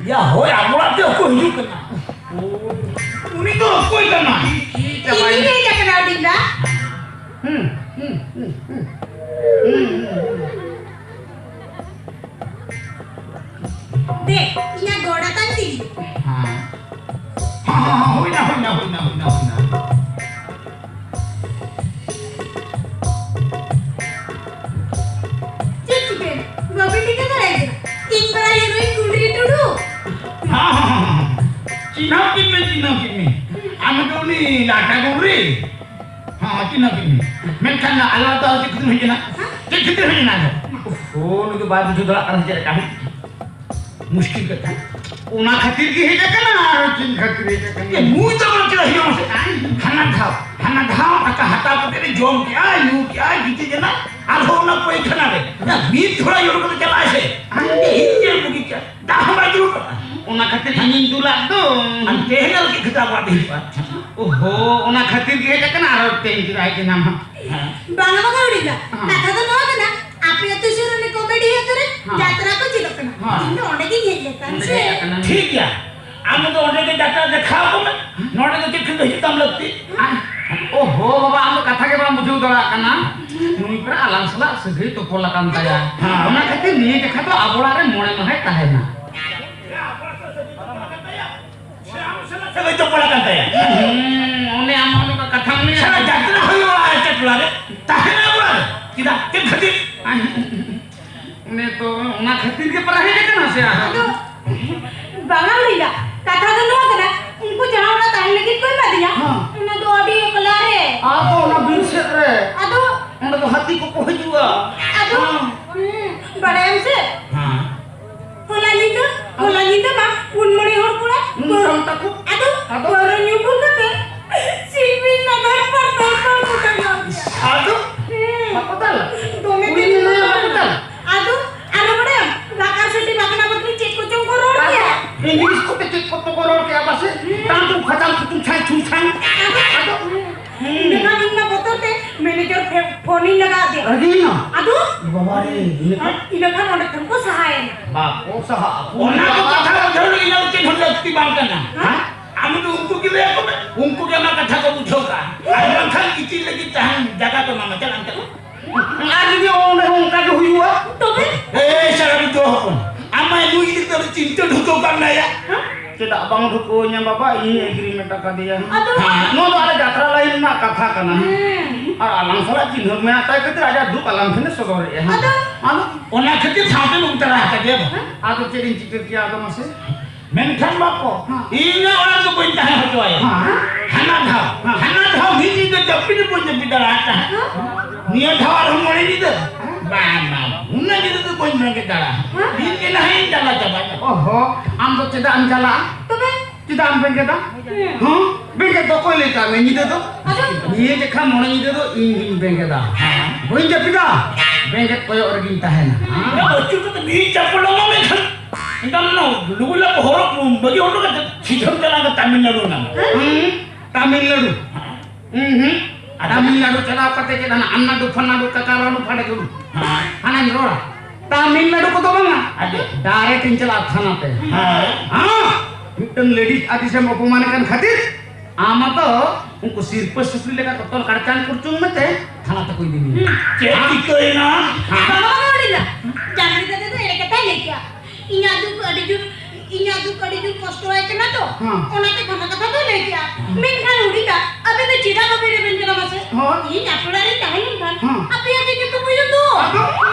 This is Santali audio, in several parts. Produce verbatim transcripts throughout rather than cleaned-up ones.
ᱭᱟ, ᱦᱳᱭ, ᱟᱵᱚ ᱚᱲᱟᱜ ᱛᱮ ᱚᱠᱚᱭ ᱦᱤᱡᱩᱜ ᱠᱟᱱᱟ? ᱩᱱᱤ ᱫᱚ ᱚᱠᱚᱭ ᱠᱟᱱᱟᱭ? ᱪᱟᱵᱟᱭᱮᱱᱟ᱾ ᱤᱧᱤᱧ ᱦᱮᱡ ᱟᱠᱟᱱᱟ, ᱦᱩᱰᱤᱧ ᱫᱟ᱾ ᱦᱩᱸ, ᱦᱩᱸ, ᱦᱩᱸ, ᱦᱩᱸ᱾ ᱦᱩᱸ, ᱦᱩᱸ, ᱦᱩᱸ᱾ ᱫᱮ, ᱤᱧᱟᱜ ᱜᱚᱲ ᱟᱛᱟᱝ ᱛᱤᱧ᱾ ᱦᱮᱸ᱾ ᱦᱮᱸ, ᱦᱮᱸ, ᱦᱮᱸ, ᱦᱩᱭᱱᱟ, ᱦᱩᱭᱱᱟ, ᱦᱩᱭᱱᱟ, ᱦᱩᱭᱱᱟ, ᱦᱩᱭᱱᱟ᱾ ᱪᱮᱫ ᱪᱤᱠᱟᱹ? ᱵᱟᱵᱤᱱ ᱴᱷᱤᱠᱟᱹ ᱫᱟᱲᱮᱭᱟᱫᱤᱧᱟ? ᱤᱧ ᱵᱟᱲᱟᱭ ᱦᱤᱨᱳᱭᱤᱱ ᱜᱩᱸᱰᱨᱤ ᱴᱩᱰᱩ᱾ ᱦᱮᱸ, ᱦᱮᱸ, ᱦᱮᱸ, ᱦᱮᱸ᱾ ᱪᱤᱱᱦᱟᱹᱣ ᱠᱮᱫ ᱢᱮ, ᱪᱤᱱᱦᱟᱹᱣ ᱠᱮᱫ ᱢᱮ᱾ ᱟᱢ ᱫᱚ ᱩᱱᱤ ᱞᱟᱴᱟ ᱜᱩᱸᱰᱨᱤ? ᱦᱮᱸ, ᱦᱮᱸ, ᱪᱤᱱᱦᱟᱹᱣ ᱠᱮᱫ ᱢᱮ᱾ ᱢᱮᱱᱠᱷᱟᱱ ᱟᱞᱟᱝ ᱫᱚ ᱪᱮᱫ ᱠᱷᱟᱹᱛᱤᱨ ᱦᱮᱡ ᱮᱱᱟ? ᱪᱮᱫ ᱠᱷᱟᱹᱛᱤᱨ ᱦᱮᱡ ᱮᱱᱟ ᱟᱫᱚ? ᱳᱦᱳ, ᱱᱩᱭ ᱫᱚ ᱵᱟᱭ ᱵᱩᱡᱷᱟᱹᱣ ᱫᱟᱲᱮᱭᱟᱜ ᱠᱟᱱᱟ ᱪᱮᱫ ᱞᱮᱠᱟ ᱦᱮᱡ ᱮᱱᱟ᱾ ᱢᱩᱥᱠᱤᱞ ᱠᱟᱛᱷᱟ᱾ ᱚᱱᱟ ᱠᱷᱟᱹᱛᱤᱨ ᱜᱮ ᱦᱮᱡ ᱟᱠᱟᱱᱟ, ᱟᱨ ᱪᱮᱫ ᱠᱷᱟᱹᱛᱤᱨ ᱦᱮᱡ ᱟᱠᱟᱱᱟ? ᱮ, ᱱᱩᱭ ᱫᱚ ᱵᱚᱞᱮ ᱪᱮᱫᱟᱜ ᱦᱩᱭᱩᱜᱼᱟ ᱢᱟᱥᱮ? ᱦᱟᱱᱟ ᱫᱷᱟᱣ, ᱦᱟᱱᱟ ᱫᱷᱟᱣ ᱴᱟᱠᱟ ᱦᱟᱛᱟᱣ ᱠᱟᱛᱮ ᱞᱮ ᱡᱚᱢ ᱠᱮᱜᱼᱟ, ᱧᱩ ᱠᱮᱜᱼᱟ, ᱜᱤᱛᱤᱡ ᱮᱱᱟ, ᱟᱨᱦᱚᱸ ᱚᱱᱟ ᱯᱟᱭᱠᱷᱟᱱᱟ ᱨᱮ᱾ ᱚᱱᱟ ᱢᱤᱫ ᱡᱷᱚᱲᱟ ᱡᱚᱲ ᱠᱟᱛᱮ ᱪᱟᱞᱟᱜ ᱟᱭ ᱥᱮ, ᱟᱢ ᱜᱮ ᱤᱧ ᱧᱮᱞ ᱵᱩᱜᱤ ᱠᱮᱜᱼᱟ, ᱫᱟᱜ ᱦᱚᱸ ᱵᱟᱭ ᱡᱚᱲ ᱠᱟᱜᱼᱟ᱾ ᱚᱱᱟ ᱠᱷᱟᱹᱛᱤᱨ ᱤᱧᱤᱧ ᱫᱩᱞᱟᱜ ᱫᱚ᱾ ᱟᱢ ᱛᱮᱦᱮᱧ ᱟᱨ ᱪᱮᱫ ᱠᱷᱟᱹᱛᱤᱨ ᱟᱵᱚᱣᱟᱜ ᱛᱮᱦᱮᱧ ᱦᱩᱭᱩᱜᱼᱟ? ᱳᱦᱳ, ᱚᱱᱟ ᱠᱷᱟᱹᱛᱤᱨ ᱜᱮ ᱦᱮᱡ ᱟᱠᱟᱱᱟ, ᱟᱨᱚ ᱛᱮᱦᱮᱧ ᱪᱮᱫᱟᱜ ᱦᱮᱡ ᱮᱱᱟᱢ ᱦᱟᱸᱜ? ᱦᱮᱸ᱾ ᱵᱟᱝᱟ, ᱵᱟᱝᱟ, ᱦᱩᱰᱤᱧ ᱫᱟ᱾ ᱦᱮᱸ᱾ ᱠᱟᱛᱷᱟ ᱫᱚ ᱱᱚᱣᱟ ᱠᱟᱱᱟ, ᱟᱯᱮ ᱟᱹᱛᱩ ᱥᱩᱨ ᱨᱮ ᱠᱚᱢᱮᱰᱤ ᱟᱹᱛᱩ ᱨᱮ ᱦᱮᱸ᱾ ᱡᱟᱛᱨᱟ ᱠᱚ ᱪᱮᱫᱚᱜ ᱠᱟᱱᱟ᱾ ᱦᱮᱸ᱾ ᱤᱧ ᱫᱚ ᱚᱸᱰᱮ ᱜᱤᱧ ᱦᱮᱡ ᱞᱮᱱ ᱛᱟᱦᱮᱸ ᱚᱸᱰᱮ ᱥᱮ᱾ ᱜᱮ ᱦᱮᱡ ᱟᱠᱟᱱᱟ᱾ ᱴᱷᱤᱠ ᱜᱮᱭᱟ, ᱟᱢ ᱫᱚ ᱚᱸᱰᱮ ᱜᱮ ᱡᱟᱛᱨᱟ ᱫᱮᱠᱷᱟᱣ ᱠᱚᱢᱮ, ᱱᱚᱰᱮ ᱫᱚ ᱪᱮᱫ ᱠᱷᱟᱹᱛᱤᱨ ᱦᱤᱡᱩᱜ ᱛᱟᱢ ᱞᱟᱹᱠᱛᱤ? ᱦᱮᱸ? ᱳᱦᱳ ᱵᱟᱵᱟ, ᱟᱢ ᱫᱚ ᱠᱟᱛᱷᱟ ᱜᱮ ᱵᱟᱢ ᱵᱩᱡᱷᱟᱹᱣ ᱫᱟᱲᱮᱭᱟᱜ ᱠᱟᱱᱟ᱾ ᱱᱩᱭ ᱯᱮᱲᱟ ᱟᱞᱟᱝ ᱥᱟᱞᱟᱜ ᱥᱟᱹᱜᱟᱹᱭ ᱛᱚᱯᱚᱞ ᱟᱠᱟᱱ ᱛᱟᱭᱟ᱾ ᱦᱮᱸ᱾ ᱚᱱᱟ ᱠᱷᱟᱹᱛᱤᱨ ᱱᱤᱭᱟᱹ ᱡᱚᱠᱷᱟ ᱫᱚ ᱟᱵᱚ ᱚᱲᱟᱜ ᱨᱮ ᱢᱚᱬᱮ ᱢᱟᱦᱟᱭ ᱛᱟᱦᱮᱱᱟ᱾ ᱥᱟᱹᱜᱟᱹᱭ ᱛᱚᱯᱚᱞ ᱟᱠᱟᱱ ᱛᱟᱭᱟ᱾ ᱦᱩᱸ, ᱚᱱᱮ ᱟᱢ ᱦᱚᱸ ᱱᱚᱝᱠᱟ ᱠᱟᱛᱷᱟᱢ ᱞᱟᱹᱭᱟ᱾ ᱥᱟᱞᱟ ᱡᱟᱛᱨᱟ ᱦᱩᱭᱩᱜᱼᱟ ᱟᱪᱪᱷᱟ ᱴᱚᱞᱟ ᱨᱮ, ᱛᱟᱦᱮᱱᱟ ᱚᱲᱟᱜ ᱨᱮ᱾ ᱪᱮᱫᱟᱜ? ᱪᱮᱫ ᱠᱷᱟᱹᱛᱤᱨ? ᱚᱱᱮ ᱛᱚ, ᱚᱱᱟ ᱠᱷᱟᱹᱛᱤᱨ ᱜᱮ ᱯᱟᱨᱟ ᱦᱮᱡ ᱟᱠᱟᱱᱟ ᱥᱮ ᱟᱨ? ᱟᱫᱚ, ᱵᱟᱝᱟ ᱞᱟᱹᱭᱟ, ᱠᱟᱛᱷᱟ ᱫᱚ ᱱᱚᱣᱟ ᱠᱟᱱᱟ, ᱩᱱᱠᱩ ᱡᱟᱦᱟᱸ ᱚᱲᱟᱜ ᱛᱟᱦᱮᱱ ᱞᱟᱹᱜᱤᱫ ᱠᱚ ᱮᱢᱟᱫᱤᱧᱟ, ᱦᱮᱸ᱾ ᱚᱱᱟ ᱫᱚ ᱟᱹᱰᱤ ᱮᱠᱞᱟ ᱨᱮ᱾ ᱟᱫᱚ ᱚᱱᱟ ᱵᱤᱨ ᱥᱮᱫ ᱨᱮ᱾ ᱟᱫᱚ? ᱚᱸᱰᱮ ᱫᱚ ᱦᱟᱹᱛᱤ ᱠᱚᱠᱚ ᱦᱤᱡᱩᱜᱼᱟ᱾ ᱟᱫᱚ? ᱦᱮᱸ᱾ ᱦᱩᱸ, ᱵᱟᱲᱟᱭᱟᱢ ᱥᱮ? ᱦᱮᱸ᱾ ᱦᱚᱞᱟ ᱧᱤᱫᱟᱹ, ᱦᱚᱞᱟ ᱧᱤᱫᱟᱹ ᱢᱟ ᱯᱩᱱ ᱢᱚᱬᱮ ᱦᱚᱲ ᱠᱚᱲᱟ ᱱᱩᱱ ᱯᱟᱹᱣᱨᱟᱹ ᱛᱟᱢ ᱛᱟᱠᱚ᱾ ᱟᱫᱚ ᱟᱫᱚ? ᱯᱟᱹᱣᱨᱟᱹ ᱧᱩ ᱵᱩᱞ ᱠᱟᱛᱮ ᱥᱤᱞᱯᱤᱧ ᱱᱟᱜᱟᱨ ᱯᱟᱨᱠ ᱨᱮ ᱠᱚ ᱩᱰᱩᱠ ᱮᱱᱟ᱾ ᱟᱫᱚ? ᱦᱩᱸ᱾ ᱵᱟᱠᱚ ᱫᱟᱞᱟ? ᱫᱚᱢᱮ ᱠᱩᱲᱤ ᱛᱮ ᱜᱤᱫᱽᱨᱟᱹ ᱵᱟᱠᱚ ᱵᱟᱠᱚ ᱫᱟᱞᱟ? ᱫᱟᱞᱟ᱾ ᱟᱫᱚ ᱟᱨᱚ ᱵᱟᱲᱟᱭᱟᱢ, ᱞᱟᱠᱟᱨ ᱥᱟᱹᱴᱤ ᱵᱟᱠᱱᱟ ᱵᱟᱠᱱᱤ ᱪᱮᱫ ᱠᱚᱪᱚᱝ ᱠᱚ ᱨᱚᱲ ᱟᱫᱚ? ᱠᱮᱭᱟ᱾ ᱤᱝᱞᱤᱥ ᱠᱚᱛᱮ ᱪᱮᱫ ᱠᱚᱛᱚ ᱠᱚ ᱨᱚᱲ ᱠᱮᱭᱟ ᱯᱟᱥᱮ? ᱦᱩᱸ᱾ ᱛᱟᱢ ᱛᱩ ᱠᱷᱟᱪᱟᱝ ᱠᱷᱩᱪᱩᱝ ᱪᱷᱟᱭ ᱪᱷᱩᱝ ᱪᱷᱟᱝ᱾ ᱟᱫᱚ? ᱟᱫᱚ? ᱦᱩᱸ᱾ ᱤᱱᱟᱹ ᱠᱷᱟᱱ ᱤᱧ ᱢᱟ ᱵᱚᱛᱚᱨ ᱛᱮ ᱢᱮᱱᱮᱡᱟᱨ ᱯᱷᱮ-, ᱯᱷᱳᱱᱤᱧ ᱞᱟᱜᱟ ᱟᱫᱮᱭᱟ᱾ ᱨᱟᱹᱜᱤᱭᱮᱱᱟ? ᱟᱫᱚ? ᱵᱟᱵᱟ ᱨᱮ, ᱤᱱᱟᱹ ᱠᱷᱟᱱ? ᱤᱱᱟᱹ ᱠᱷᱟᱱ ᱚᱸᱰᱮ ᱠᱷᱚᱱ ᱠᱚ ᱥᱟᱦᱟᱭᱮᱱᱟ᱾ ᱵᱟᱠᱚ ᱥᱟᱦᱟᱜᱼᱟ᱾ ᱚᱱᱟ ᱠᱚ ᱠᱟᱛᱷᱟ ᱫᱚ ᱤᱧᱟᱹᱜ ᱪᱮᱫ ᱦᱚᱸ ᱞᱟᱹᱠᱛᱤ ᱵᱟᱝ ᱠᱟᱱᱟ᱾ ᱦᱮᱸ? ᱟᱢ ᱫᱚ ᱩᱱᱠᱩ ᱜᱮ ᱞᱟᱹᱭ ᱟᱠᱚ ᱢᱮ, ᱩᱱᱠᱩ ᱜᱮ ᱟᱢᱟᱜ ᱠᱟᱛᱷᱟ ᱠᱚ ᱵᱩᱡᱷᱟᱹᱣ ᱠᱟᱜᱼᱟ᱾ ᱟᱨ ᱵᱟᱝᱠᱷᱟᱱ ᱤᱛᱤᱞ ᱞᱟᱹᱜᱤᱫ ᱛᱟᱦᱮᱱ ᱡᱟᱭᱜᱟ ᱠᱚ ᱮᱢᱟᱢᱟ᱾ ᱪᱟᱞᱟᱜ ᱟᱢ, ᱪᱟᱞᱟᱜ᱾ ᱟᱨ ᱡᱩᱫᱤ ᱚᱸᱰᱮ ᱦᱚᱸ ᱚᱱᱠᱟ ᱜᱮ ᱦᱩᱭᱩᱜᱼᱟ? ᱛᱚᱵᱮ? ᱮᱭ ᱥᱟᱨᱟ ᱵᱩᱡᱷᱟᱹᱣ ᱦᱚᱯᱚᱱ, ᱟᱢᱟᱜ ᱱᱩᱭ ᱤᱫᱤ ᱠᱟᱛᱮ ᱪᱤᱱᱛᱟᱹ ᱰᱷᱩᱠᱟᱹᱣ ᱠᱟᱜ ᱢᱮᱭᱟ᱾ ᱦᱮᱸ? ᱪᱮᱫᱟᱜ ᱵᱟᱝ ᱰᱷᱩᱠᱟᱹᱣ ᱤᱧᱟ ᱵᱟᱵᱟ? ᱤᱧ agreement ᱟᱠᱟᱫᱮᱭᱟ᱾ ᱟᱫᱚ? ᱦᱮᱸ, ᱱᱚᱣᱟ ᱫᱚ ᱟᱞᱮ ᱡᱟᱛᱨᱟ line ᱨᱮᱱᱟᱜ ᱠᱟᱛᱷᱟ ᱠᱟᱱᱟ᱾ ᱦᱮᱸ᱾ ᱟᱨ ᱟᱞᱟᱝ ᱥᱟᱞᱟᱜ ᱪᱤᱱᱦᱟᱹᱯ ᱢᱮᱱᱟᱜ ᱛᱟᱭ ᱠᱷᱟᱹᱛᱤᱨ ᱟᱡᱟᱜ ᱫᱩᱠ ᱟᱞᱟᱝ ᱴᱷᱮᱱᱮ ᱥᱚᱫᱚᱨᱮᱜᱼᱟ᱾ ᱟᱫᱚ? ᱟᱫᱚ? ᱚᱱᱟ ᱠᱷᱟᱹᱛᱤᱨ ᱥᱟᱶᱛᱮ ᱱᱚᱝᱠᱟ ᱦᱟᱛᱟ ᱜᱮᱭᱟ ᱵᱟᱝ? ᱦᱮᱸ? ᱟᱫᱚ ᱪᱮᱫ ᱤᱧ ᱪᱤᱠᱟᱹ ᱠᱮᱭᱟ ᱟᱫᱚ ᱢᱟᱥᱮ? ᱢᱮᱱᱠᱷᱟᱱ ᱵᱟᱯᱚ, ᱦᱮᱸ᱾ ᱤᱧ ᱚᱲᱟᱜ ᱫᱚ ᱵᱟᱹᱧ ᱛᱟᱦᱮᱸ ᱦᱚᱪᱚᱣᱟᱭᱟ᱾ ᱦᱮᱸ᱾ ᱦᱟᱱᱟ ᱫᱷᱟᱣ, ᱦᱮᱸ᱾ ᱦᱟᱱᱟ ᱫᱷᱟᱣ ᱢᱤᱫ ᱧᱤᱫᱟᱹ ᱡᱟᱹᱯᱤᱫ ᱵᱟᱹᱧ ᱡᱟᱹᱯᱤᱫ ᱫᱟᱲᱮᱭᱟᱜ ᱛᱟᱦᱮᱸᱫ᱾ ᱦᱮᱸ᱾ ᱱᱤᱭᱟᱹ ᱫᱷᱟᱣ ᱟᱨᱦᱚᱸ ᱢᱚᱬᱮ ᱧᱤᱫᱟᱹ᱾ ᱦᱮᱸ᱾ ᱵᱟᱝ, ᱵᱟᱝ, ᱩᱱᱟᱹᱜ ᱧᱤᱫᱟᱹ ᱫᱚ ᱵᱟᱹᱧ ᱵᱮᱸᱜᱮᱫ ᱫᱟᱲᱮᱭᱟᱜᱼᱟ᱾ ᱦᱮᱸ᱾ ᱤᱧ ᱜᱮ ᱱᱟᱦᱟᱜ ᱤᱧ ᱡᱟᱞᱟ ᱪᱟᱵᱟᱭᱟ᱾ ᱚᱦᱚ, ᱟᱢ ᱫᱚ ᱪᱮᱫᱟᱜ ᱮᱢ ᱪᱟᱞᱟᱜᱼᱟ? ᱛᱚᱵᱮ? ᱪᱮᱫᱟᱜ ᱮᱢ ᱵᱮᱸᱜᱮᱫᱟ? ᱦᱮᱸ᱾ ᱦᱮᱸ? ᱵᱮᱸᱜᱮᱫ ᱫᱚ ᱚᱠᱚᱭ ᱞᱟᱹᱭ ᱠᱟᱜ ᱢᱮ ᱧᱤᱫᱟᱹ ᱫᱚ? ᱟᱫᱚ? ᱱᱤᱭᱟᱹ ᱡᱮᱠᱷᱟ ᱢᱚᱬᱮ ᱧᱤᱫᱟᱹ ᱫᱚ ᱤᱧ ᱜᱤᱧ ᱵᱮᱸᱜᱮᱫᱟ᱾ ᱵᱟᱹᱧ ᱡᱟᱹᱯᱤᱫᱟ᱾ ᱵᱮᱸᱜᱮᱫ ᱠᱚᱭᱚᱜ ᱨᱮᱜᱤᱧ ᱛᱟᱦᱮᱱᱟ᱾ ᱦᱮᱸ? ᱟᱹᱪᱩᱨ ᱠᱟᱛᱮ ᱢᱤᱫ ᱪᱟᱯᱚᱞ ᱮᱢᱟ ᱢᱮ ᱠᱷᱟᱱ᱾ ᱮᱱᱠᱷᱟᱱ ᱚᱱᱟ ᱞᱩᱜᱽᱲᱤ ᱞᱟᱯᱚ ᱦᱚᱨᱚᱜ ᱵᱟᱹᱜᱤ ᱦᱚᱴᱚ ᱠᱟᱛᱮ ᱥᱤᱫᱷᱟᱹᱢ ᱪᱟᱞᱟᱜ ᱠᱟᱱᱟ ᱛᱟᱢᱤᱞᱱᱟᱰᱩ ᱨᱮᱱᱟᱜ᱾ ᱦᱩᱸ, ᱛᱟᱢᱤᱞᱱᱟᱰᱩ᱾ ᱦᱩᱸ, ᱦᱩᱸ᱾ ᱟᱫᱚ ᱛᱟᱢᱤᱞᱱᱟᱰᱩ ᱪᱟᱞᱟᱣ ᱠᱟᱛᱮ ᱪᱮᱫ ᱦᱟᱱᱟ ᱟᱱᱱᱟᱰᱩ ᱯᱷᱟᱱᱱᱟᱰᱩ ᱠᱟᱠᱟᱨᱟᱰᱩ ᱯᱷᱟᱰᱮ ᱠᱚ᱾ ᱦᱮᱸ᱾ ᱦᱟᱱᱟᱧ ᱨᱚᱲᱟ᱾ ᱛᱟᱢᱤᱞᱱᱟᱰᱩ ᱠᱚᱫᱚ ᱵᱟᱝᱟ᱾ ᱟᱫᱚ? Direct ᱤᱧ ᱪᱟᱞᱟᱜᱼᱟ ᱛᱷᱟᱱᱟ ᱛᱮ᱾ ᱦᱮᱸ᱾ ᱦᱮᱸ? ᱢᱤᱫᱴᱟᱝ ladies ᱟᱹᱫᱤᱥᱮᱢ ᱚᱯᱚᱢᱟᱱ ᱠᱟᱱ ᱠᱷᱟᱹᱛᱤᱨ ᱟᱢ ᱢᱟᱛᱚ ᱩᱱᱠᱩ ᱥᱤᱨᱯᱟᱹ ᱥᱩᱠᱨᱤ ᱞᱮᱠᱟ ᱠᱚ ᱛᱚᱞ ᱠᱟᱲᱪᱟᱝ ᱠᱩᱲᱪᱩᱝ ᱢᱮᱛᱮ ᱛᱷᱟᱱᱟ ᱛᱮᱠᱚ ᱤᱫᱤ ᱢᱮᱭᱟ᱾ ᱦᱩᱸ᱾ ᱪᱮᱫ ᱪᱤᱠᱟᱹᱭᱮᱱᱟ? ᱵᱟᱵᱟ, ᱵᱟᱵᱟ, ᱚᱸᱰᱮ ᱱᱟ᱾ ᱡᱟᱝᱜᱽᱨᱤ ᱫᱟᱫᱟ ᱫᱚ ᱮᱲᱮ ᱠᱟᱛᱷᱟᱭ ᱞᱟᱹᱭ ᱠᱮᱜᱼᱟ᱾ ᱤᱧᱟᱜ ᱫᱩᱠ ᱟᱹᱰᱤ ᱡᱳᱨ, ᱤᱧᱟᱜ ᱫᱩᱠ ᱟᱹᱰᱤ ᱡᱳᱨ ᱠᱚᱥᱴᱚ ᱟᱭ ᱠᱟᱱᱟ ᱛᱚ᱾ ᱦᱮᱸ᱾ ᱚᱱᱟᱛᱮ ᱜᱷᱟᱱᱟ ᱠᱟᱛᱷᱟ ᱫᱚ ᱞᱟᱹᱭ ᱠᱮᱜᱼᱟ᱾ ᱦᱮᱸ᱾ ᱢᱮᱱᱠᱷᱟᱱ ᱦᱩᱰᱤᱧᱟ, ᱟᱵᱮᱱ ᱫᱚ ᱪᱮᱫᱟᱜ ᱵᱟᱵᱮᱱ ᱨᱮᱵᱮᱱ ᱠᱟᱱᱟ ᱢᱟᱥᱮ? ᱦᱳᱭ᱾ ᱤᱧ ᱟᱛᱳ ᱚᱲᱟᱜ ᱨᱤᱧ ᱛᱟᱦᱮᱸ ᱞᱮᱱᱠᱷᱟᱱ ᱦᱮᱸ᱾ ᱟᱯᱮᱭᱟᱜ ᱜᱮ ᱧᱩᱛᱩᱢ ᱦᱩᱭᱩᱜ ᱫᱚ᱾ ᱟᱫᱚ?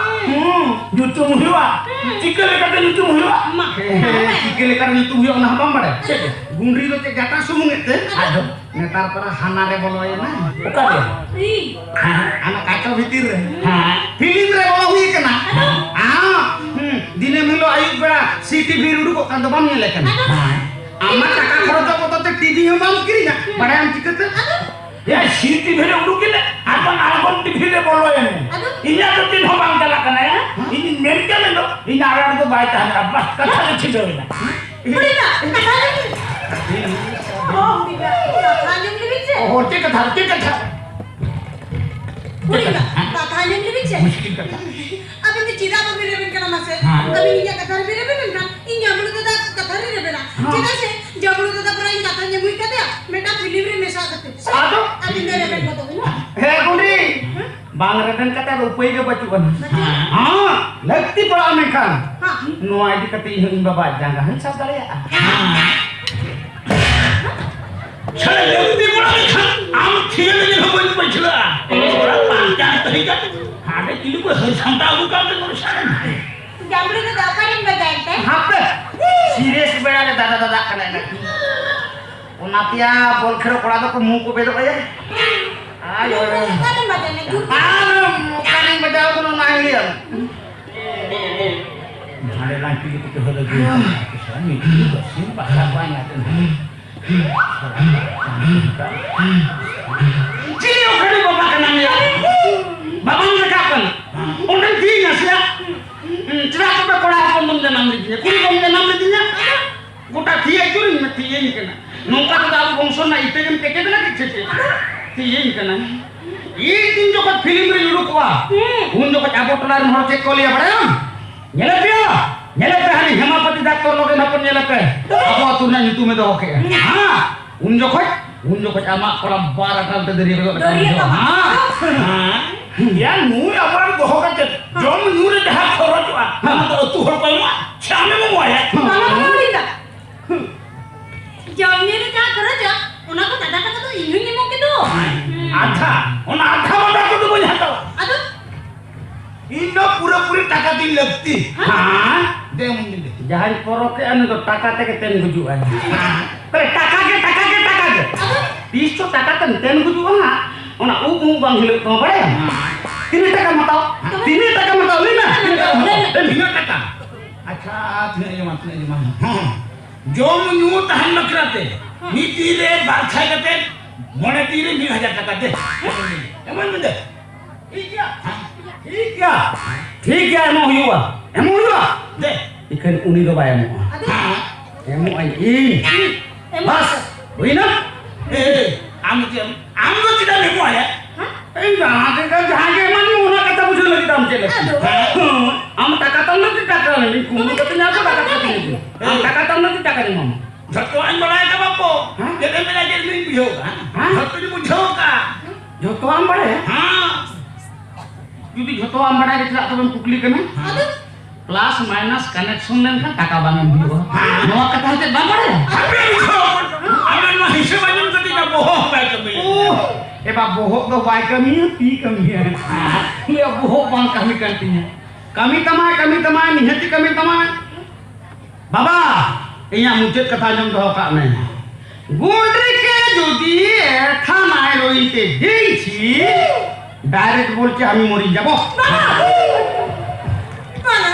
ᱦᱮᱸ᱾ ᱧᱩᱛᱩᱢ ᱦᱩᱭᱩᱜᱼᱟ? ᱦᱮᱸ᱾ ᱪᱤᱠᱟᱹ ᱞᱮᱠᱟᱛᱮ ᱧᱩᱛᱩᱢ ᱦᱩᱭᱩᱜᱼᱟ? ᱢᱟ᱾ ᱦᱮᱸ, ᱦᱮᱸ, ᱪᱤᱠᱟᱹ ᱞᱮᱠᱟᱛᱮ ᱧᱩᱛᱩᱢ ᱦᱩᱭᱩᱜᱼᱟ ᱚᱱᱟ ᱦᱚᱸ ᱵᱟᱢ ᱵᱟᱲᱟᱭᱟ? ᱪᱮᱫ? ᱜᱩᱸᱰᱨᱤ ᱫᱚ ᱪᱮᱫ ᱡᱟᱴᱟ ᱥᱩᱢᱩᱝ ᱮᱫ ᱛᱮ? ᱟᱫᱚ? ᱱᱮᱛᱟᱨ ᱯᱟᱨᱟ ᱦᱟᱱᱟ ᱨᱮ ᱵᱚᱞᱚᱭᱮᱱᱟ᱾ ᱚᱠᱟ ᱨᱮ? ᱤ᱾ ᱦᱮᱸ, ᱦᱟᱱᱟ ᱠᱟᱪᱚ ᱵᱷᱤᱛᱤᱨ ᱨᱮ᱾ ᱦᱮᱸ᱾ ᱯᱷᱤᱞᱢ ᱨᱮ ᱵᱚᱞᱚ ᱦᱩᱭ ᱠᱟᱱᱟ᱾ ᱟᱫᱚ? ᱦᱮᱸ, ᱦᱩᱸ, ᱫᱤᱱᱟᱹᱢ ᱦᱤᱞᱳᱜ ᱟᱹᱭᱩᱵ ᱵᱮᱲᱟ ᱥᱤ ᱴᱤᱵᱷᱤ ᱨᱮ ᱩᱰᱩᱠᱚᱜ ᱠᱟᱱ ᱫᱚ ᱵᱟᱢ ᱧᱮᱞᱮ ᱠᱟᱱᱟ? ᱟᱫᱚ? ᱦᱮᱸ᱾ ᱟᱢᱟᱜ ᱴᱟᱠᱟ ᱠᱷᱚᱨᱚᱪ ᱵᱚᱫᱚᱞ ᱛᱮ ᱴᱤᱵᱷᱤ ᱦᱚᱸ ᱵᱟᱢ ᱠᱤᱨᱤᱧᱟ᱾ ᱦᱩᱸ᱾ ᱵᱟᱲᱟᱭᱟᱢ ᱪᱤᱠᱟᱹᱛᱮ? ᱟᱫᱚ? ᱮᱭᱟ, ᱥᱤ ᱴᱤᱵᱷᱤ ᱨᱮ ᱩᱰᱩᱠ ᱮᱱᱟ, ᱟᱨ ᱵᱟᱝ ᱟᱬᱜᱚᱢ ᱴᱤᱵᱷᱤ ᱨᱮ ᱵᱚᱞᱚᱭᱮᱱᱟ᱾ ᱟᱫᱚ? ᱤᱧᱟᱜ ᱫᱚ ᱪᱮᱫ ᱦᱚᱸ ᱵᱟᱝ ᱪᱟᱞᱟᱜ ᱠᱟᱱᱟ, ᱭᱟ? ᱦᱮᱸ? ᱤᱧᱤᱧ ᱢᱮᱱ ᱠᱮᱫ ᱢᱮ ᱫᱚ, ᱤᱧ ᱟᱲᱟᱜ ᱨᱮᱫᱚ ᱵᱟᱭ ᱛᱟᱦᱮᱱᱟ᱾ ᱵᱟᱥ, ᱠᱟᱛᱷᱟ ᱜᱮ ᱪᱷᱤᱰᱟᱹᱣ ᱮᱱᱟ᱾ ᱦᱩᱰᱤᱧᱟ, ᱠᱟᱛᱷᱟ ᱟᱸᱡᱚᱢ ᱞᱟᱹᱜᱤᱫ᱾ ᱚ, ᱦᱩᱰᱤᱧᱟ, ᱠᱟᱛᱷᱟ ᱟᱸᱡᱚᱢ ᱞᱟᱹᱜᱤᱫ ᱥᱮ? ᱚ, ᱪᱮᱫ ᱠᱟᱛᱷᱟ, ᱪᱮᱫ ᱠᱟᱛᱷᱟ? ᱦᱩᱰᱤᱧᱟ, ᱦᱮᱸ? ᱠᱟᱛᱷᱟ ᱟᱸᱡᱚᱢ ᱞᱟᱹᱜᱤᱫ ᱥᱮ? ᱢᱩᱥᱠᱤᱞ ᱠᱟᱛᱷᱟ᱾ ᱟᱵᱮᱱ ᱫᱚ ᱪᱮᱫᱟᱜ ᱵᱟᱵᱮᱱ ᱨᱮᱵᱮᱱ ᱠᱟᱱᱟ ᱢᱟᱥᱮ? ᱦᱮᱸ᱾ ᱟᱵᱮᱱ ᱤᱧᱟᱜ ᱠᱟᱛᱷᱟ ᱨᱮᱵᱮᱱ ᱨᱮᱵᱮᱱ ᱞᱮᱱᱠᱷᱟᱱ, ᱤᱧ ᱟᱢ ᱫᱟᱫᱟ ᱠᱟᱛᱷᱟ ᱪᱮᱫᱟᱜ ᱥᱮ ᱡᱟᱢᱲᱩ ᱫᱟᱫᱟ ᱯᱨᱟᱭ ᱠᱟᱛᱷᱟ ᱧᱟᱢ ᱦᱩᱭ ᱠᱟᱛᱮ ᱢᱤᱫᱴᱟᱝ ᱯᱷᱤᱞᱢ ᱨᱮ ᱢᱮᱥᱟ ᱠᱟᱛᱮ ᱟᱫᱚ? ᱟᱹᱵᱤᱱ ᱫᱚ ᱨᱮᱵᱮᱱ ᱠᱚᱫᱚ ᱵᱤᱱ ᱦᱮᱸ, ᱜᱩᱸᱰᱤ᱾ ᱦᱮᱸ? ᱵᱟᱝ ᱨᱮᱵᱮᱱ ᱠᱟᱛᱮ ᱟᱫᱚ ᱩᱯᱟᱹᱭ ᱜᱮ ᱵᱟᱹᱪᱩᱜ ᱟᱱᱟ᱾ ᱵᱟᱹᱪᱩᱜ? ᱦᱮᱸ, ᱞᱟᱹᱠᱛᱤ ᱯᱟᱲᱟᱜᱼᱟ ᱢᱮᱱᱠᱷᱟᱱ᱾ ᱦᱮᱸ᱾ ᱱᱚᱣᱟ ᱤᱫᱤ ᱠᱟᱛᱮ ᱤᱧ ᱦᱚᱸ ᱤᱧ ᱵᱟᱵᱟ ᱡᱟᱸᱜᱟ ᱦᱚᱸᱧ ᱥᱟᱵ ᱫᱟᱲᱮᱭᱟᱜᱼᱟ᱾ ᱥᱟᱞᱟ ᱞᱟᱹᱠᱛᱤ ᱯᱟᱲᱟᱜ ᱞᱮᱠᱷᱟᱱ ᱟᱢ ᱛᱷᱤᱭᱟᱹ ᱞᱟᱹᱜᱤᱫ ᱦᱚᱸ ᱵᱟᱹᱧ ᱯᱟᱹᱪᱷᱞᱟᱹᱜᱼᱟ᱾ ᱛᱷᱚᱲᱟ ᱯᱟᱱᱛᱮ ᱛᱟᱦᱮᱸ ᱠᱟᱛᱮ ᱦᱟᱸᱰᱮ ᱪᱤᱞᱤ ᱠᱚ ᱦᱟᱹᱨ ᱥᱟᱢᱴᱟᱣ ᱟᱹᱜᱩ ᱠᱟᱜ ᱢᱮ ᱱᱚᱰᱮ ᱥᱟᱞᱟ᱾ ᱡᱟᱢᱲᱩ ᱫᱚ ᱚᱠᱟᱨᱮᱢ ᱵᱟᱡᱟᱣᱮᱱ ᱛᱮ? ᱦᱟᱯᱮ, ᱥᱤᱨᱤᱭᱟᱥ ᱵᱮᱲᱟ ᱨᱮ ᱫᱟᱫᱟ ᱫᱟᱫᱟ ᱠᱟᱱᱟᱭ ᱱᱟᱠᱤ᱾ ᱚᱱᱟᱛᱮᱭᱟ ᱵᱚᱞ ᱠᱷᱮᱞ ᱠᱚᱲᱟ ᱫᱚᱠᱚ ᱢᱩ ᱠᱚ ᱵᱮᱫᱚᱜ ᱟᱭᱟ᱾ ᱟᱭ, ᱟᱭ, ᱟᱭ᱾ ᱚᱠᱟᱨᱮᱢ ᱵᱟᱡᱟᱣᱮᱱᱟ? ᱡᱩᱛ ᱟᱨ ᱚᱠᱟᱨᱮᱧ ᱵᱟᱡᱟᱣ ᱠᱟᱱᱟ ᱚᱱᱟ ᱤᱭᱟᱹ᱾ ᱦᱟᱸᱰᱮ ᱞᱟᱝ ᱠᱤᱞᱤ ᱠᱚ ᱛᱮᱦᱚᱸ ᱞᱟᱹᱜᱤᱫ᱾ ᱢᱤᱫ ᱫᱤᱱ ᱫᱚ ᱥᱤᱢ ᱵᱟᱥᱟ ᱠᱚᱣᱟ ᱧᱟᱛᱮ᱾ ᱪᱤᱞᱤ ᱚᱠᱟᱨᱮ ᱵᱟᱵᱟ ᱠᱟᱱᱟᱢ ᱭᱟ? ᱵᱟᱵᱟᱢ ᱨᱟᱠᱟᱵ ᱠᱟᱱᱟ᱾ ᱚᱸᱰᱮᱢ ᱛᱤᱧᱟ ᱥᱮ? ᱪᱮᱫᱟᱜ ᱛᱚᱵᱮ ᱠᱚᱲᱟ ᱦᱚᱯᱚᱱ ᱫᱚᱢ ᱡᱟᱱᱟᱢ ᱞᱤᱫᱤᱧᱟ? ᱠᱩᱲᱤ ᱵᱟᱢ ᱡᱟᱱᱟᱢ ᱞᱤᱫᱤᱧᱟ? ᱜᱚᱴᱟ ᱛᱤ ᱟᱹᱪᱩᱨᱤᱧ ᱢᱮ, ᱛᱤᱭᱟᱹᱧ ᱠᱟᱱᱟ᱾ ᱱᱚᱝᱠᱟ ᱛᱮᱫᱚ ᱟᱵᱚ ᱵᱚᱝᱥᱚ ᱨᱮᱱᱟᱜ ᱤᱛᱟᱹ ᱜᱮᱢ ᱠᱮᱴᱮᱡ ᱞᱟᱹᱜᱤᱫ ᱥᱮ ᱪᱮᱫ? ᱛᱤᱭᱟᱹᱧ ᱠᱟᱱᱟ᱾ ᱤᱧ ᱛᱤᱱ ᱡᱚᱠᱷᱚᱱ ᱯᱷᱤᱞᱢ ᱨᱤᱧ ᱩᱰᱩᱠᱚᱜᱼᱟ, ᱦᱩᱸ᱾ ᱩᱱ ᱡᱚᱠᱷᱚᱱ ᱟᱵᱚ ᱴᱚᱞᱟ ᱨᱮᱱ ᱦᱚᱲ ᱪᱮᱫ ᱠᱚ ᱞᱟᱹᱭᱟ ᱵᱟᱲᱟᱭᱟᱢ? ᱧᱮᱞᱮ ᱯᱮᱭᱟ, ᱧᱮᱞᱮ ᱯᱮ, ᱦᱟᱹᱱᱤ ᱦᱮᱢᱟᱯᱟᱛᱤ ᱰᱟᱠᱛᱚᱨ ᱞᱚᱜᱮ ᱱᱟᱯᱚᱱ ᱧᱮᱞᱮ ᱯᱮ᱾ ᱟᱵᱚ ᱟᱹᱛᱩ ᱨᱮᱱᱟᱜ ᱧᱩᱛᱩᱢᱮ ᱫᱚᱦᱚ ᱠᱮᱜᱼᱟ᱾ ᱦᱮᱸ᱾ ᱦᱮᱸ, ᱩᱱ ᱡᱚᱠᱷᱚᱡ, ᱩᱱ ᱡᱚᱠᱷᱚᱡ ᱟᱢᱟᱜ ᱠᱚᱲᱟᱢ ᱵᱟᱨ ᱟᱠᱟᱱ ᱛᱮ ᱫᱟᱹᱨᱭᱟᱹ ᱜᱚᱫᱚᱜ ᱠᱟᱱᱟ᱾ ᱫᱟᱹᱨᱭᱟᱹ ᱜᱚᱫᱚᱜ᱾ ᱦᱮᱸ᱾ ᱦᱮᱸ᱾ ᱭᱟ, ᱱᱩᱭ ᱟᱵᱚᱨᱮᱱ ᱫᱚᱦᱚ ᱠᱟᱛᱮ, ᱦᱮᱸ᱾ ᱡᱚᱢ ᱧᱩ ᱨᱮ ᱡᱟᱦᱟᱸ ᱠᱷᱚᱨᱚᱪᱚᱜᱼᱟ, ᱦᱮᱸ᱾ ᱚᱱᱟ ᱫᱚ ᱟᱹᱛᱩ ᱦᱚᱲ ᱠᱚ ᱮᱢᱚᱜᱼᱟ? ᱥᱮ ᱟᱢᱮᱢ ᱮᱢᱚᱜᱼᱟ? ᱦᱮᱸ᱾ ᱚᱱᱟ ᱫᱚ ᱟᱹᱣᱲᱤ ᱫᱟ᱾ ᱡᱚᱢ ᱧᱩ ᱨᱮ ᱡᱟᱦᱟᱸ ᱠᱷᱚᱨᱚᱪᱚᱜᱼᱟ, ᱚᱱᱟ ᱠᱚ ᱫᱟᱫᱟ ᱛᱟᱠᱚ ᱫᱚ ᱤᱧ ᱦᱚᱸᱧ ᱮᱢᱚᱜ ᱜᱮᱫᱚ᱾ ᱦᱮᱸ᱾ ᱦᱮᱸ᱾ ᱟᱫᱷᱟ, ᱚᱱᱟ ᱟᱫᱷᱟ ᱢᱟᱫᱷᱟ ᱠᱚᱫᱚ ᱵᱟᱹᱧ ᱦᱟᱛᱟᱣᱟ᱾ ᱟᱫᱚ? ᱤᱧ ᱫᱚ ᱯᱩᱨᱟᱹᱯᱩᱨᱤ ᱴᱟᱠᱟ ᱛᱤᱧ ᱞᱟᱹᱠᱛᱤ᱾ ᱦᱮᱸ? ᱫᱮ ᱢᱚᱱᱫᱤᱨ ᱫᱮ᱾ ᱡᱟᱦᱟᱸᱭ ᱯᱚᱨᱚᱠᱮᱜᱼᱟ, ᱩᱱᱤ ᱫᱚ ᱴᱟᱠᱟ ᱛᱮᱜᱮ ᱛᱮᱱ ᱜᱩᱡᱩᱜᱼᱟᱭ᱾ ᱛᱟᱦᱞᱮ ᱴᱟᱠᱟ ᱜᱮ, ᱴᱟᱠᱟ ᱜᱮ, ᱴᱟᱠᱟ ᱜᱮ᱾ ᱛᱤᱥ ᱪᱚ ᱴᱟᱠᱟ ᱛᱮᱢ ᱛᱮᱱ ᱜᱩᱡᱩᱜᱼᱟ ᱦᱟᱸᱜ, ᱚᱱᱟ ᱩᱵ ᱩᱵ ᱵᱟᱝ ᱦᱤᱞᱟᱹᱜ ᱛᱟᱢᱟ, ᱵᱟᱲᱟᱭᱟᱢ? ᱛᱤᱱᱟᱹᱜ ᱴᱟᱠᱟᱢ ᱦᱟᱛᱟᱣᱟ? ᱛᱤᱱᱟᱹᱜ ᱴᱟᱠᱟᱢ ᱦᱟᱛᱟᱣᱟ? ᱞᱟᱹᱭ ᱢᱮ, ᱛᱤᱱᱟᱹᱜ ᱴᱟᱠᱟᱢ ᱦᱟᱛᱟᱣᱟ? ᱞᱟᱹᱭ ᱢᱮ᱾ ᱛᱤᱱᱟᱹᱜ ᱴᱟᱠᱟ? ᱟᱪᱪᱷᱟ, ᱛᱤᱱᱟᱹᱜ ᱤᱧ ᱮᱢᱟ, ᱛᱤᱱᱟᱹᱜ ᱤᱧ ᱮᱢᱟ? ᱦᱚᱸ᱾ ᱡᱚᱢ ᱧᱩ ᱛᱟᱦᱮᱱ ᱵᱟᱠᱷᱨᱟ ᱛᱮ ᱢᱤᱫ ᱫᱤᱱ ᱨᱮ ᱵᱟᱨ ᱥᱟᱭ ᱠᱟᱛᱮ, ᱢᱚᱬᱮ ᱫᱤᱱ ᱨᱮ ᱢᱤᱫ ᱦᱟᱡᱟᱨ ᱴᱟᱠᱟ ᱫᱮ᱾ ᱮᱢᱟᱹᱧ ᱢᱮ ᱫᱮ᱾ ᱴᱷᱤᱠ ᱜᱮᱭᱟ, ᱴᱷᱤᱠ ᱜᱮᱭᱟ, ᱴᱷᱤᱠ ᱜᱮᱭᱟ, ᱮᱢᱚᱜ ᱦᱩᱭᱩᱜᱼᱟ, ᱮᱢᱚᱜ ᱦᱩᱭᱩᱜᱼᱟ᱾ ᱫᱮ᱾ ᱤᱠᱷᱟᱹᱱ ᱩᱱᱤ ᱫᱚ ᱵᱟᱭ ᱮᱢᱚᱜᱼᱟ᱾ ᱟᱫᱚ? ᱮᱢᱚᱜ ᱟᱹᱧ ᱤᱧ᱾ ᱮᱢᱚᱜ ᱵᱟᱥ, ᱦᱩᱭᱱᱟ? ᱮ, ᱮ, ᱟᱢ ᱪᱮᱫ ᱮᱢ, ᱟᱢ ᱫᱚ ᱪᱮᱫᱟᱜ ᱮᱢ ᱮᱢᱚᱜᱼᱟ ᱭᱟ? ᱦᱮᱸ? ᱤᱧ ᱡᱟᱦᱟᱸ ᱛᱤᱱᱟᱹᱜ ᱡᱟᱦᱟᱸ ᱜᱮ ᱮᱢᱟᱹᱧ ᱢᱮ, ᱚᱱᱟ ᱠᱟᱛᱷᱟ ᱵᱩᱡᱷᱟᱹᱣ ᱞᱟᱹᱜᱤᱫ ᱟᱢ ᱪᱮᱫ ᱞᱟᱹᱜᱤᱫ? ᱟᱫᱚ? ᱦᱮᱸ? ᱟᱢ ᱴᱟᱠᱟ ᱛᱟᱢ ᱞᱟᱹᱜᱤᱫ ᱴᱟᱠᱟ ᱞᱟᱹᱜᱤᱫ ᱠᱩᱢᱵᱽᱲᱩ ᱠᱟᱛᱮ ᱧᱟᱢ ᱠᱚ ᱴᱟᱠᱟ ᱠᱟᱛᱮ ᱧᱟᱢ ᱠᱚ᱾ ᱟᱢ ᱴᱟᱠᱟ ᱛᱟᱢ ᱞᱟᱹᱜᱤᱫ ᱴᱟᱠᱟ ᱡᱷᱚᱛᱚᱣᱟᱜ ᱤᱧ ᱵᱟᱲᱟᱭ ᱠᱟᱜᱼᱟ ᱵᱟᱯᱩ᱾ ᱦᱮᱸ? ᱪᱮᱫ ᱮᱢ ᱢᱮᱱᱟ, ᱪᱮᱫ ᱮᱢ ᱵᱩᱡᱷᱟᱹᱣ ᱠᱟᱜᱼᱟ? ᱦᱮᱸ? ᱡᱷᱚᱛᱚᱧ ᱵᱩᱡᱷᱟᱹᱣ ᱠᱟᱜᱼᱟ᱾ ᱡᱷᱚᱛᱚᱣᱟᱜ ᱮᱢ ᱵᱟᱲᱟᱭᱟ? ᱦᱮᱸ᱾ ᱡᱩᱫᱤ ᱡᱷᱚᱛᱚᱣᱟᱜ ᱮᱢ ᱵᱟᱲᱟᱭ ᱜᱮ, ᱪᱮᱫᱟᱜ ᱛᱚᱵᱮᱢ ᱠᱩᱠᱞᱤ ᱠᱟᱱᱟ? ᱟᱫᱚ? Plus minus connection ᱞᱮᱱᱠᱷᱟᱱ ᱴᱟᱠᱟ ᱵᱟᱝ ᱮᱢ ᱦᱩᱭᱩᱜᱼᱟ᱾ ᱦᱮᱸ᱾ ᱱᱚᱣᱟ ᱠᱟᱛᱷᱟ ᱦᱚᱸ ᱪᱮᱫ ᱵᱟᱢ ᱵᱟᱲᱟᱭᱟ? ᱟᱯᱮ ᱵᱩᱡᱷᱟᱹᱣ᱾ ᱟᱢᱟᱜ ᱱᱚᱣᱟ ᱦᱤᱥᱟᱹᱵ ᱟᱸᱡᱚᱢ ᱠᱟᱛᱮ ᱤᱧᱟᱹᱜ ᱵᱚᱦᱚᱜ ᱦᱚᱸ ᱵᱟᱭ ᱠᱟᱹᱢᱤᱭᱟ᱾ ᱳᱦ, ᱮ ᱵᱟ, ᱵᱚᱦᱚᱜ ᱫᱚ ᱵᱟᱭ ᱠᱟᱹᱢᱤᱭᱟ, ᱛᱤ ᱠᱟᱹᱢᱤᱭᱟ᱾ ᱩᱱᱤᱭᱟᱜ ᱵᱚᱦᱚᱜ ᱵᱟᱝ ᱠᱟᱹᱢᱤ ᱠᱟᱱ ᱛᱤᱧᱟ᱾ ᱠᱟᱹᱢᱤ ᱛᱟᱢᱟᱭ, ᱠᱟᱹᱢᱤ ᱛᱟᱢᱟᱭ, ᱱᱤᱦᱟᱹᱛᱤ ᱠᱟᱹᱢᱤ ᱛᱟᱢᱟᱭ᱾ ᱵᱟᱵᱟ, ᱤᱧᱟᱜ ᱢᱩᱪᱟᱹᱫ ᱠᱟᱛᱷᱟ ᱟᱸᱡᱚᱢ ᱫᱚᱦᱚ ᱠᱟᱜ ᱢᱮ᱾ ᱜᱩᱸᱰᱨᱤ ᱠᱮ ᱡᱩᱫᱤ ᱮ ᱛᱷᱟᱱᱟᱭ ᱨᱚᱭᱤ ᱛᱮ ᱫᱤᱱ ᱪᱷᱤ, direct ᱵᱚᱞ ᱪᱮ ᱟᱢᱤ ᱢᱚᱨᱤ ᱡᱟᱵᱚ᱾ ᱵᱟᱝ,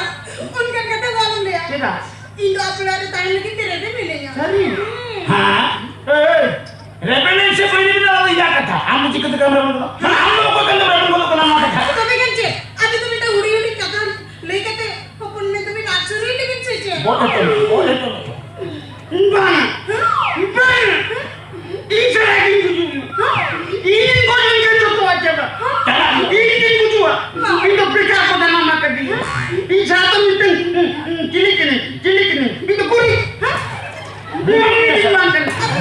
ᱚᱱᱠᱟᱱ ᱠᱟᱛᱷᱟ ᱫᱚ ᱟᱞᱚᱢ ᱞᱟᱹᱭᱟ᱾ ᱪᱮᱫᱟᱜ? ᱤᱧ ᱫᱚ ᱟᱯᱮ ᱚᱲᱟᱜ ᱨᱮ ᱛᱟᱦᱮᱱ ᱞᱟᱹᱜᱤᱫ ᱛᱮ ᱨᱮᱵᱮᱱ ᱢᱤᱱᱟᱹᱧᱟ᱾ ᱥᱟᱹᱨᱤ? ᱦᱩᱸ᱾ ᱦᱮᱸ? ᱮᱭ, ᱨᱮᱵᱮᱱ ᱥᱮ ᱵᱟᱹᱧ ᱨᱮᱵᱮᱱᱟ, ᱚᱱᱟ ᱫᱚ ᱤᱧᱟᱜ ᱠᱟᱛᱷᱟ᱾ ᱟᱢ ᱫᱚ ᱪᱤᱠᱟᱹ ᱛᱮ ᱨᱮᱵᱮᱱ ᱜᱚᱫᱚᱜᱼᱟ? ᱦᱮᱸ, ᱟᱢ ᱫᱚ ᱚᱠᱚᱭ ᱠᱟᱱ ᱫᱚ ᱨᱮᱵᱮᱱ ᱜᱚᱫᱚᱜ ᱠᱟᱱᱟ ᱱᱚᱣᱟ ᱠᱟᱛᱷᱟ? ᱛᱚᱵᱮ ᱜᱟᱱ ᱪᱮᱫ? ᱟᱫᱚ ᱛᱚᱵᱮ ᱢᱤᱫᱴᱟᱝ ᱦᱩᱰᱤᱧ ᱦᱩᱰᱤᱧ ᱠᱟᱛᱷᱟ ᱞᱟᱹᱭ ᱠᱟᱛᱮ ᱦᱚᱯᱚᱱ ᱢᱮ ᱛᱟᱵᱤᱱ ᱟᱫ ᱥᱩᱨᱩᱭ ᱞᱟᱹᱜᱤᱫ ᱥᱮ ᱪᱮᱫ? ᱵᱚᱦᱚᱜ ᱮ ᱛᱚᱞ, ᱵᱚᱦᱚᱜ ᱮ ᱛᱚᱞ᱾ ᱵᱟᱝ, ᱵᱟᱝ᱾ ᱤᱧ ᱪᱷᱟᱲᱟ ᱜᱤᱧ ᱜᱩᱡᱩᱜ ᱢᱟ᱾ ᱤᱧ ᱜᱚᱡ ᱞᱮᱱᱠᱷᱟᱱ ᱡᱚᱛᱚᱣᱟᱜ ᱪᱟᱵᱟ᱾ ᱪᱟᱞᱟᱜ ᱢᱮ᱾ ᱤᱧ ᱜᱤᱧ ᱜᱩᱡᱩᱜᱼᱟ᱾ ᱤᱧ ᱫᱚ ᱵᱮᱠᱟᱨ ᱠᱚ ᱡᱟᱱᱟᱢ ᱟᱠᱟᱫᱤᱧᱟ᱾ ᱤᱧ ᱪᱷᱟᱲᱟ ᱫᱚ ᱢᱤᱫᱴᱟᱝ ᱪᱤᱞᱤ ᱠᱟᱹᱱᱟᱹᱧ, ᱪᱤᱞᱤ ᱠᱟᱹᱱᱟᱹᱧ? ᱤᱧ ᱫᱚ ᱜᱩᱨᱤᱡ᱾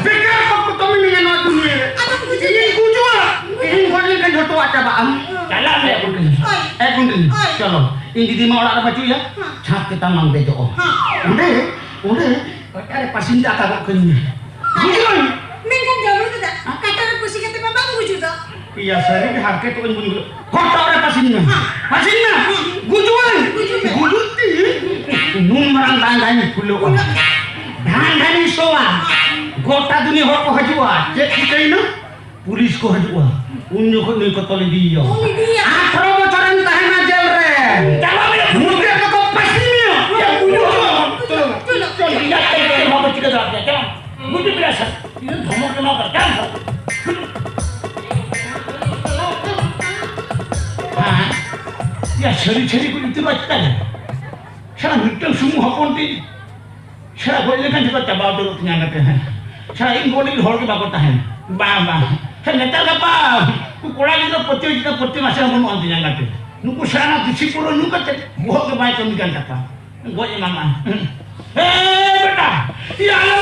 ᱵᱮᱠᱟᱨ ᱠᱚ ᱠᱚ ᱛᱟᱢᱤᱞ ᱢᱮᱱᱟᱜᱼᱟ ᱱᱚᱣᱟ ᱫᱩᱱᱤᱭᱟᱹ ᱨᱮ᱾ ᱟᱫᱚᱢ ᱜᱩᱡᱩᱜ ᱤᱧ ᱜᱩᱡᱩᱜᱼᱟ᱾ ᱤᱧ ᱜᱚᱡ ᱞᱮᱱᱠᱷᱟᱱ ᱡᱷᱚᱛᱚᱣᱟᱜ ᱪᱟᱵᱟᱜᱼᱟ᱾ ᱪᱟᱞᱟᱜ ᱢᱮ᱾ ᱮ ᱜᱩᱸᱰᱨᱤ, ᱦᱳᱭ᱾ ᱮ ᱜᱩᱸᱰᱨᱤ, ᱦᱳᱭ᱾ ᱪᱚᱞᱚ᱾ ᱤᱧ ᱫᱤᱫᱤ ᱢᱟ ᱚᱲᱟᱜ ᱨᱮ ᱵᱟᱹᱪᱩᱜ ᱮᱭᱟ᱾ ᱦᱮᱸ᱾ ᱪᱷᱟᱸᱫᱽ ᱪᱮᱛᱟᱱ ᱞᱟᱝ ᱫᱮᱡᱚᱜᱼᱟ᱾ ᱦᱮᱸ᱾ ᱚᱸᱰᱮ, ᱚᱸᱰᱮ ᱠᱟᱴᱟ ᱨᱮ ᱯᱟᱹᱥᱤᱧ ᱫᱟᱠᱟ ᱜᱚᱫ ᱠᱟᱹᱧ ᱢᱮ᱾ ᱵᱩᱡᱷᱟᱹᱣ? ᱢᱮᱱᱠᱷᱟᱱ ᱡᱟᱹᱵᱽᱲᱩ ᱫᱟᱫᱟ, ᱠᱟᱴᱟ ᱨᱮ ᱯᱟᱹᱥᱤ ᱠᱟᱛᱮ ᱢᱟ ᱵᱟᱝ ᱜᱩᱡᱩᱜ ᱫᱚ᱾ ᱤᱭᱟ, ᱥᱟᱹᱨᱤ ᱜᱮ ᱦᱟᱨᱠᱮᱛᱚᱜ ᱟᱹᱧ ᱵᱩᱡᱷᱟᱹᱣ᱾ ᱦᱚᱴᱚᱜ ᱨᱮ ᱯᱟᱹᱥᱤᱧ ᱢᱮ᱾ ᱦᱮᱸ᱾ ᱯᱟᱹᱥᱤᱧ ᱢᱮ᱾ ᱦᱮᱸ᱾ ᱜᱩᱡᱩᱜ ᱟᱹᱧ᱾ ᱜᱩᱡᱩᱜ ᱢᱮ᱾ ᱜᱩᱡᱩᱜ ᱛᱤᱧ᱾ ᱱᱩᱱ ᱢᱟᱨᱟᱝ ᱰᱟᱝ ᱰᱟᱝ ᱯᱷᱩᱞᱟᱹᱣᱟ᱾ ᱩᱱᱟᱹᱜ ᱜᱟᱱ᱾ ᱰᱟᱝ ᱰᱟᱝ ᱥᱚᱣᱟ᱾ ᱜᱚᱴᱟ ᱫᱩᱱᱤᱭᱟᱹ ᱦᱚᱲ ᱠᱚ ᱦᱤᱡᱩᱜᱼᱟ᱾ ᱪᱮᱫ ᱪᱤᱠᱟᱹᱭᱮᱱᱟ? ᱯᱩᱞᱤᱥ ᱠᱚ ᱦᱤᱡᱩᱜᱼᱟ᱾ ᱩᱱ ᱡᱚᱠᱷᱚᱱ ᱱᱩᱭ ᱠᱚ ᱛᱚᱞ ᱤᱫᱤᱭᱮᱭᱟ᱾ ᱛᱚᱞ ᱤᱫᱤᱭᱮᱭᱟ᱾ ᱟᱴᱷᱨᱚ ᱵᱚᱪᱷᱚᱨᱮᱢ ᱛᱟᱦᱮᱱᱟ ᱡᱮᱞ ᱨᱮ᱾ ᱪᱟᱞᱟᱜ ᱢᱮ᱾ ᱢᱩᱪᱟᱹᱫ ᱨᱮᱫᱚ ᱯᱟᱹᱥᱤ ᱢᱮᱭᱟ᱾ ᱭᱟ, ᱜᱩᱡᱩᱜ ᱟᱢ᱾ ᱪᱚᱞᱚ, ᱪᱚᱞᱚ, ᱪᱚᱞᱚ᱾ ᱤᱧᱟᱜ ᱛᱮ ᱱᱚᱣᱟ ᱠᱚ ᱪᱤᱠᱟᱹ ᱫᱟᱲᱮᱭᱟᱜ ᱜᱮᱭᱟ? ᱪᱟᱞᱟᱜ ᱢᱮ᱾ ᱜᱩᱡᱩᱜ ᱢᱮᱭᱟ ᱥᱮ? ᱤᱧ ᱫᱷᱚᱢᱚᱠ ᱮᱢᱟ ᱠᱟᱫᱟ᱾ ᱪᱟᱞᱟᱜ ᱢᱮ᱾ ᱦᱮᱸ᱾ ᱭᱟ, ᱥᱟᱹᱨᱤ ᱥᱟᱹᱨᱤ ᱠᱚ ᱤᱫᱤ ᱢᱟ ᱪᱮᱫᱟᱜ? ᱥᱟᱞᱟ ᱢᱤᱫᱴᱟᱝ ᱥᱩᱢᱩᱝ ᱦᱚᱯᱚᱱ ᱛᱤᱧ᱾ ᱥᱮᱬᱟ ᱜᱚᱡ ᱞᱮᱠᱷᱟᱱ ᱡᱚᱛᱚ ᱪᱟᱵᱟ ᱩᱛᱟᱹᱨᱚᱜ ᱛᱤᱧᱟ ᱱᱟᱛᱮ ᱦᱮᱸ᱾ ᱥᱮᱬᱟ ᱤᱧ ᱜᱚᱡ ᱞᱟᱹᱜᱤᱫ ᱦᱚᱲ ᱜᱮ ᱵᱟᱠᱚ ᱛᱟᱦᱮᱱ᱾ ᱵᱟᱝ, ᱵᱟᱝ᱾ ᱥᱮ ᱱᱮᱛᱟᱨ ᱜᱟᱯᱟ ᱩᱱᱠᱩ ᱠᱚᱲᱟ ᱜᱤᱫᱽᱨᱟᱹ ᱯᱟᱹᱛᱭᱟᱹᱣ ᱪᱮᱛᱟᱱ ᱯᱟᱹᱛᱭᱟᱹᱣ ᱱᱟᱥᱮ ᱦᱚᱸ ᱵᱟᱹᱱᱩᱜ ᱟᱱ ᱛᱤᱧᱟ ᱜᱟᱛᱮ᱾ ᱱᱩᱠᱩ ᱥᱮᱬᱟ ᱫᱮᱥᱤ ᱯᱟᱹᱣᱨᱟᱹ ᱧᱩ ᱠᱟᱛᱮ ᱵᱚᱦᱚᱜ ᱜᱮ ᱵᱟᱭ ᱠᱟᱹᱢᱤ ᱠᱟᱱ ᱛᱟᱠᱚᱣᱟ᱾ ᱜᱚᱡ ᱮᱢᱟᱢᱟ᱾ ᱮ ᱵᱮᱴᱟ, Kiai